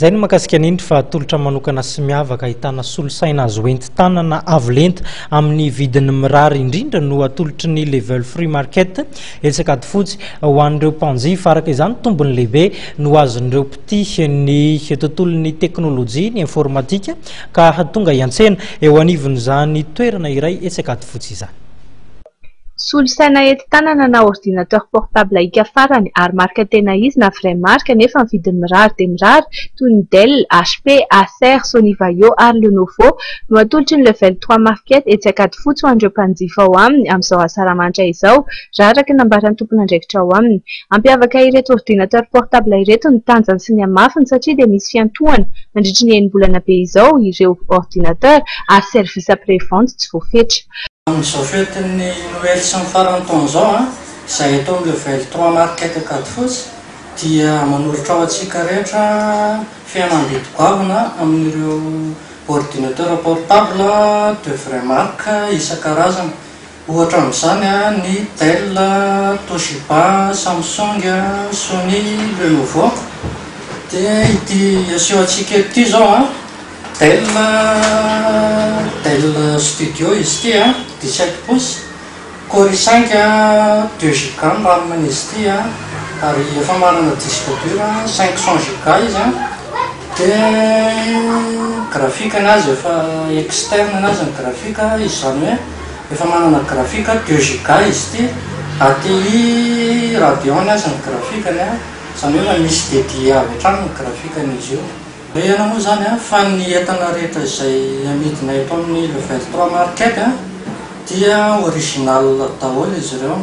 Izay no mahakasika an'iny fa tolotra manokana sy miavaka ahitana solosaina azo entin-tanana avo lenta amin'ny vidiny mirary indrindra no atolotry ny Level Free Market etsy Ankadifotsy ho an'ireo mpanjifa. Araka izany, tombony lehibe no azon'ireo mpitia ny tontolon'ny teknolojia, ny informatika ka tonga hiantsena eo anivon'izany toerana iray etsy Ankadifotsy izany. Solosaina entin-tanana na ordinateur portable hika farany ary marika tena izy na vraie marque nefa ny vidiny mirary dia mirary toy ny Dell, HP, Acer, Sony Vaio ary Lenovo no atolotry ny Level 3 Market etsy Ankadifotsy ho an'ireo mpanjifa ao aminy amin'izao asaramanitra izao raha araka ny nambaran'ny tompon'andraikitra ao aminy. Hampiavaka ireto ordinateur portable ireto ny tanjany sy ny hamafiny satria dia misy fiantohana mandritry ny enim-bolana be izao ireo ordinateur ary service après vente tsy voafetra. Amin'izao fetin'ny Noely sy ny faran'ny taona izao, izay eto amin'ny Level 3 Market Ankadifotsy dia manolotra ho antsika rehetra fihenam-bidy goavana amin'ireo ordinateur portable de vraie marque isan-karazany. Ohatra amin'izany ny Dell, Toshiba, Samsung, Sony, Lenovo. Dia ity aseho antsika eto ity izao, Dell Dell Studio izy ity a, 17 pouces, Core i5 2 giga ny RAM-n'izy ity a, ary efa manana disque dur 500 giga izy a, dia graphique anazy efa externe anazy ny graphique, izany hoe efa manana graphique 2 giga izy ity, ATI Radeon azy ny graphique-ny a, izany hoe efa misy dédié avy hatrany ny graphique-n'izy io. Marihana moa izany fa ny entana rehetra izay amidina eto amin'ny Level 3 Market dia original daholo izy ireo.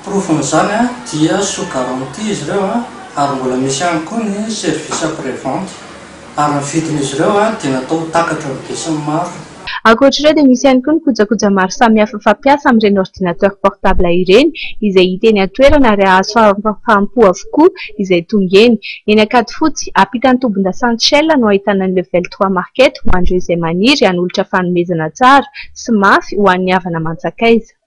Porofon'izany dia sous garantie izy ireo ary mbola misy ihany koa ny service après vente. Ary ny vidin'izy ireo dia natao ho takatry ny besinimaro. Ankoatra ireo dia misy ihany koa ny kojakoja maro samihafa fampiasa amin'ireny ordinateur portable ireny izay hita eny an-toerana ary hahazo fahafaham-po avokoa izay tonga eny. Eny Ankadifotsy, ampitan'ny tobin-dasantsy Shell no ahitana ny Level 3 Market ho an'ireo izay maniry hanolotra fanomezana tsara sy mafy ho an'ny havana aman-tsakaiza.